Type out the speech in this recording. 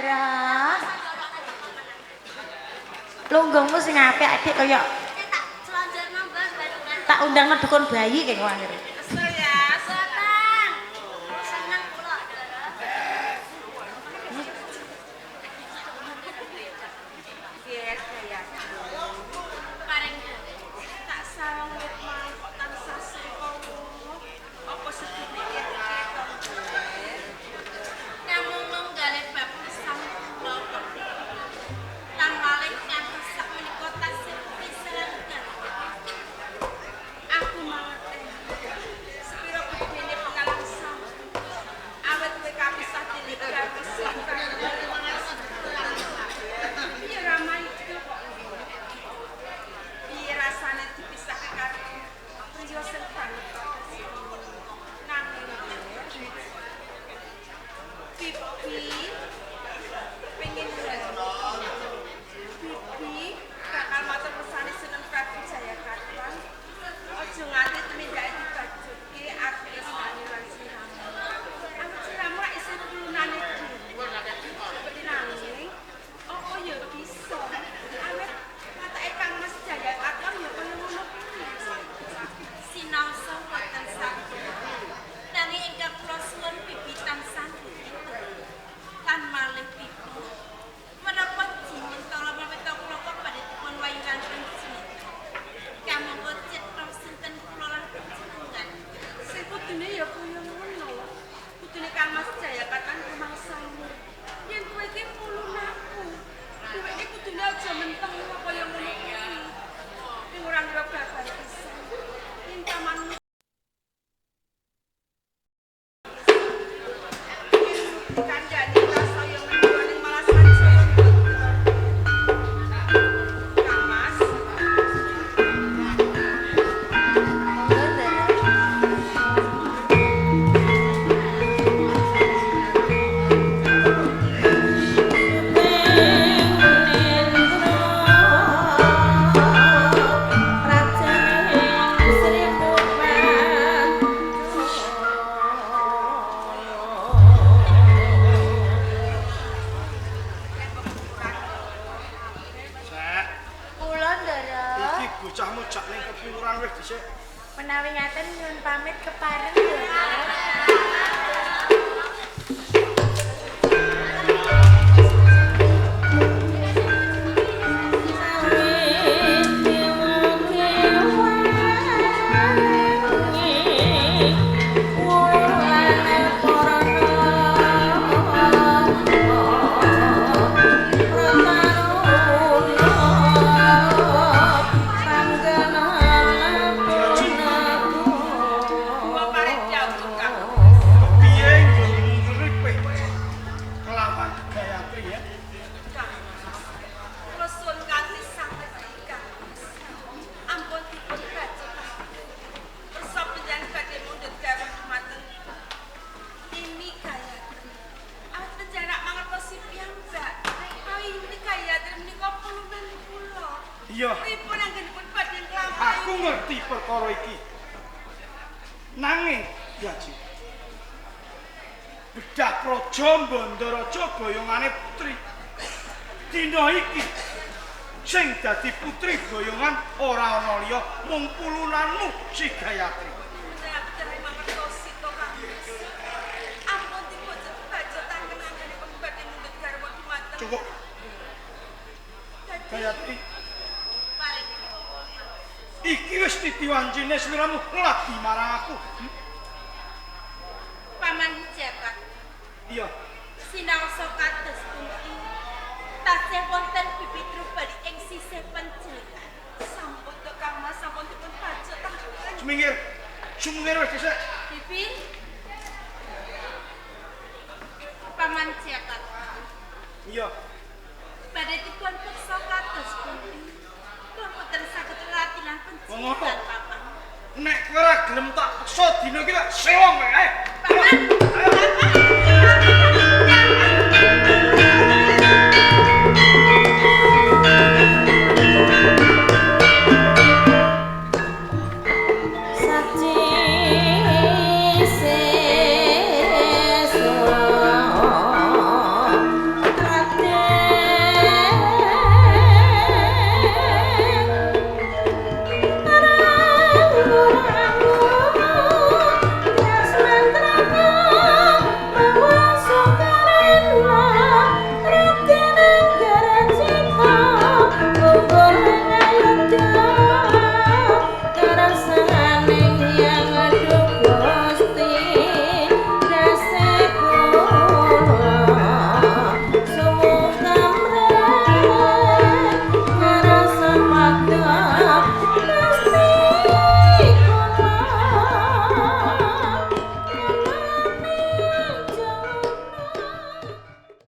Ndara. Lungguhmu sing apik adik kaya tak undang dukun bayi kayak akhirnya. Kesel ya, Boten. Seneng kula, Ndara. Yes, ya. Paring Tak sawang wit mau kok tansah sungkowo. Apa sedih iki to? Namung nunggale bab gesang kula kok. Lan malih ngantos sak menika tasih pisahan. Aku mangerti. Sepiro gedene penalangsa. Awet kowe kapisah dening kapisah. Piye ramah itu kok. Piye rasane dipisahke karo priya sing banget nanging Bibi pengen Bibi bakal matur pesane Sunan Prabu Jayakatwang. Aja nganti tumindake dibajutke aku tresnani lan sliramu. Aku sliramu rak isih pulunane dhewe. Nanging apa ya bisa awet watake Kang Mas Jayakatwang ya kaya ngono kuwi. Sinaosa boten saged. Nanging ingkang kula suwun Bibi tansah lan malih Bibi. Menapa jimentala mawita kula kok badhe dipun wayuhan panjenengan. Kamangka cetha sinten kula lan panjenengan. Sing kudune ya kaya ngono. Kudune Kang Mas Jayakatwang rumangsamu. Yen kowe iki pulunanku. Dheweke kudune aja menteng kaya ngono kuwi. Ning ora ngira babar pisan. Yen pamanmu kandhani prasaya mendhuwa ning malah sansaya. Kang Mas, Monggo Ndara. Sek, Kula Ndara. iki bocahmu jak ning kepiwuran wis dhisik. Menawi ngaten nyuwun pamit kepareng Ndara. kula paring dawuh Kang. Kepiye nggonmu ngripih kelawan Gayatri ya? Kang Mas. Kula suwun kanthi sanget Kang Mas. Ampun dipun bajutaken. Kersa panjenengan badhe mundhut garwa dumateng Nini Gayatri. Awit panjenengan mangertosi piyambak. Awi Nini Gayatri menika pulunan kula. Iya. Pripun anggenipun badhe nglampahi? Aku ngerti perkara iki. Nanging, Yaji. Bedah praja Bandaraja boyongane putri. Dina iki sing dadi putri boyongan ora ana liya mung pulunanmu si Gayatri. Panjenengan mangertosi to Kang Mas. Ampun dipun bajutaken anggenipun badhe mundhut garwa dumateng. Cukup, Gayatri. Paring Iki wis titiwancine sliramu lagi marang aku. Paman Jakat. Iya, Sinaosa kados pundi tasih wonten Bibi Trubali ing sisih panjenengan. Sampun to Kang Mas, sampun dipun bajutaken. sumingkir. Sumingkir wis dhisik. Bibi Paman Jakat. Iya, Badhe dipun peksa kados pundi. Kula boten saged ratilan Ngono. panjenengan Paman. Nek kowe ora gelem tak peksa dina iki tak sewong kowe. Ayo. Paman, Ayo. Paman.